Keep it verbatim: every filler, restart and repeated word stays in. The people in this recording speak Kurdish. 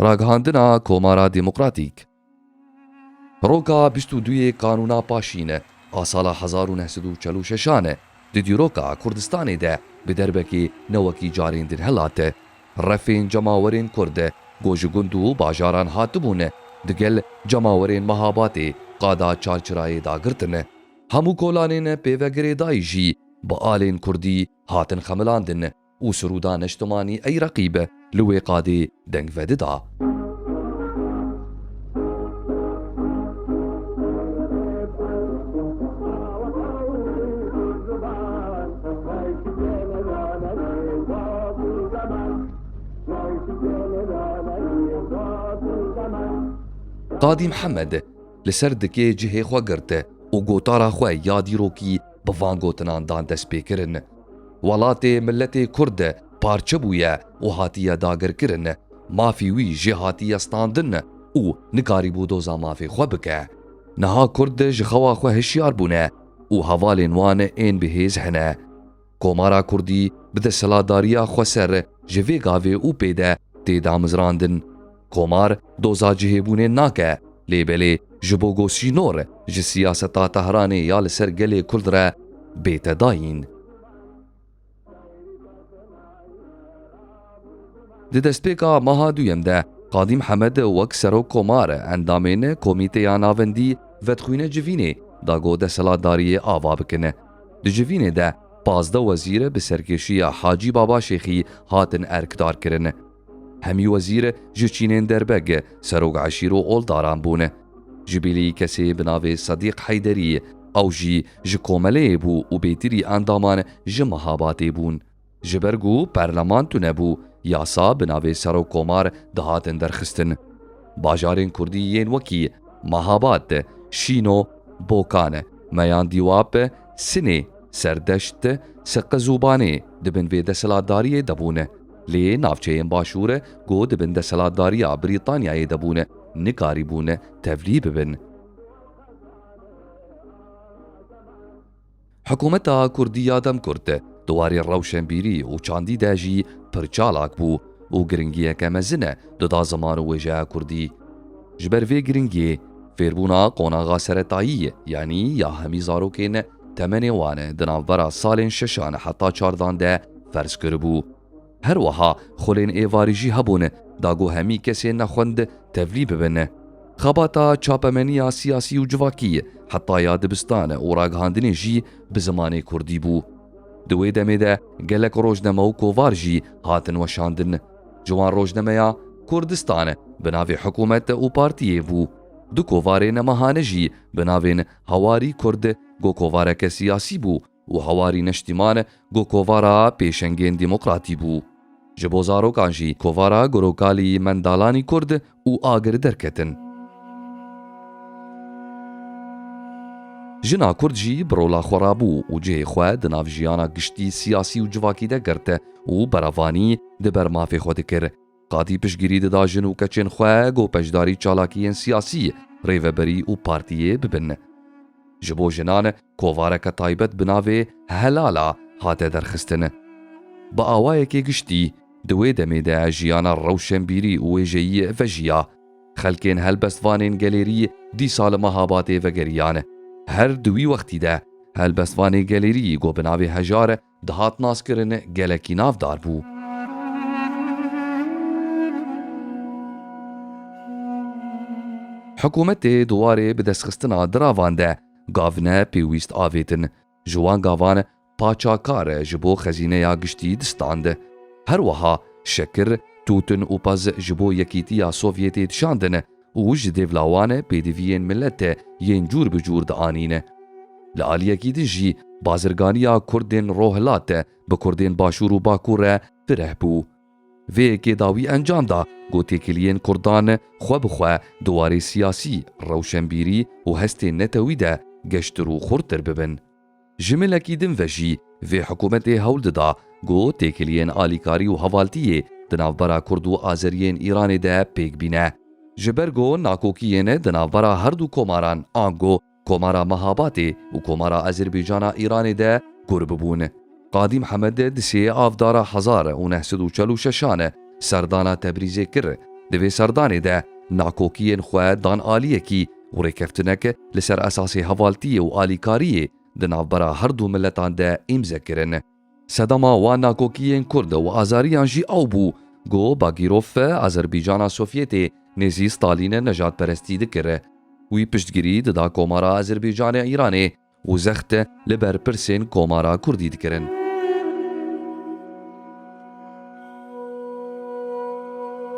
Ragihandina Komara Demokratîk. Roka bîst û duyê Kanûna Paşîn a sala hezar û neh sed û çel û şeşan di dîroka Kurdistanê de bi derbekê ne wekî carên din hilat. Refên cemawerên Kurd ku ji gund û bajaran hatibûn, digel cemawerên Mehabatê qada çarçirayê dagirtin. Hemû kolanên pêvegirêdayî jî bi alên Kurdî hatin xemilandin û sirûda neştimanî Ey Reqîb li wê qadê deng vedida. Qadî Mihemed li ser dikê cihê xwe girt û gotara xwe ya dîrokî bi van gotinan dan destpêkirin: Welatê miletê Kurd parçe bûye û hatiye dagirkirin. Mafî wî jê hatiye standin û nikarîbû doza mafê xwe bike. Niha Kurd ji xewa xwe hişyar bûne û hevalên wan ên bihêz hene. Komara Kurdî bi desthilatdariya xweser ji vê gavê û pê de tê damizrandin. Komar doza cihêbûnê nake, lê belê ji bo ku sînor ji siyaseta Tehranê ya li ser gelê Kurd re bête dayîn. Di destpêka meha duyem de Qadî Mihemed wek serok komar endamên Komîteya Navendî vedixwîne civînê da ku desthilatdariyê ava bikin. Di civînê de pazdeh wezîr bi serkêşiya Hacî Baba Şêxî hatin erkdar kirin. Hemî wezîr ji çînên derbeg, serok eşîr û oldaran bûn. Ji bilî kesê bi navê Sedîq Heyderî, ew jî ji Komeleyê bû û bêtirî endaman ji Mehabatê bûn. Ji ber ku perleman tune bû, yasa bi navê Serokkomar dihatin derxistin. Bajarên Kurdî yên wekî Mehabat, Şîno, Bokan, Meyandîwap, Sinê, Serdeşt, Siqiz û Banê di bin vê desthilatdariyê de bûn. Lê navçeyên Başûr ku di bin desthilatdariya Brîtanyayê de bûn, nikarîbûn tevlî bibin. Hikûmeta Kurdî ya Demkurt di warê rewşenbîrî û çandî de jî pir çalak bû û giringiyeke mezin dida ziman û wêjeya Kurdî. Ji ber vê giringiyê, fêrbûna qonaxa seretayî, yanî ya hemî zarokên temenê wan di navbera salên şeşan heta çardan de ferz kiribû. Her wiha xulên êvarî jî hebûn, da ku hemî kesên nexwend tevlî bibin. Xebata çapemeniya siyasî û civakî heta ya dibistan û ragihandinê jî bi zimanê kurdî bû. Di wê demê de gelek rojname û kovar jî hatin weşandin. Ji wan rojnameya Kurdistan bi navê Hikûmet û Partiyê bû. Du kovarê nemahane jî bi navên Hawarî Kurd, ku kovareke siyasî bû, û Hawarî Neştîman, ku kovara pêşengên demokratî bû. Ji bo zarokan jî kovara Gurokalî Mendalanî Kurd û Agir derketin. Jina Kurd jî bi rola xwe rabû û cihê xwe di nav jiyana giştî siyasî û civakî de girt û berevanî di ber mafê xwe dikir. Qadî piştgirî dida jin û keçên xwe ku beşdarî çalakiyên siyasî, rêveberî û partiyê bibin. Ji bo jinan kovareke taybet bi navê Helala hate derxistin. Bi awayekê giştî, di wê demê de jiyana rewşenbîrî û wêjeyî vejiya. Xelkên helbestvanên gelêrî dîsa li Mehabatê vegeriyan. Her di wî wextî de helbestvanê gelêrî ku bi navê Hejar dihat naskirin, gelekî navdar bû. Hikûmetê di warê bidestxistina diravan de gavne pêwîst avêtin. Ji wan gavan paça kar ji bo xezîneya giştî distand. Her wiha şekir, tûtin û pez ji bo Yekîtiya Sovyetê dişandin û ji dêvla wan pêdiviyên milet yên cûr bi cûr dianîn. Li aliyekî din jî bazirganiya Kurdên Rohilat bi Kurdên Başûr û Bakur re fireh bû. Vê yekê dawî encam da ku têkiliyên Kurdan xwe bi xwe di warê siyasî, rewşenbîrî û hestên netewî de geştir û xurttir bibin. Ji milekî din ve jî vê hikûmetê hewl dida ku têkiliyên alîkarî û hevaltiyê di navbera Kurd û Azeriyên Îranê de pêk bîne. Ji ber ku nakokiyên di navbera her du komaran, ango Komara Mehabatê û Komara Azerbaycana Îranê de gur bibûn, Qadî Mihemed di sê Avdara hezar û neh sed û çel û şeşan serdana Tebrîzê kir Di vê serdanê de nakokiyên xwe dan aliyekî û rêkeftinek li ser esasê hevaltiyê û alîkariyê di navbera her du miletan de îmze kirin. Sedema wan nakokiyên Kurd û Azeriyan jî ew bû, ku Bagîrov Azerbîcana Sovyetê nêzî Stalîn nejadperestî dikir. Wî piştgirî dida Komara Azerbîcanê Îranê û zext li ber pirsên Komara Kurdî dikirin.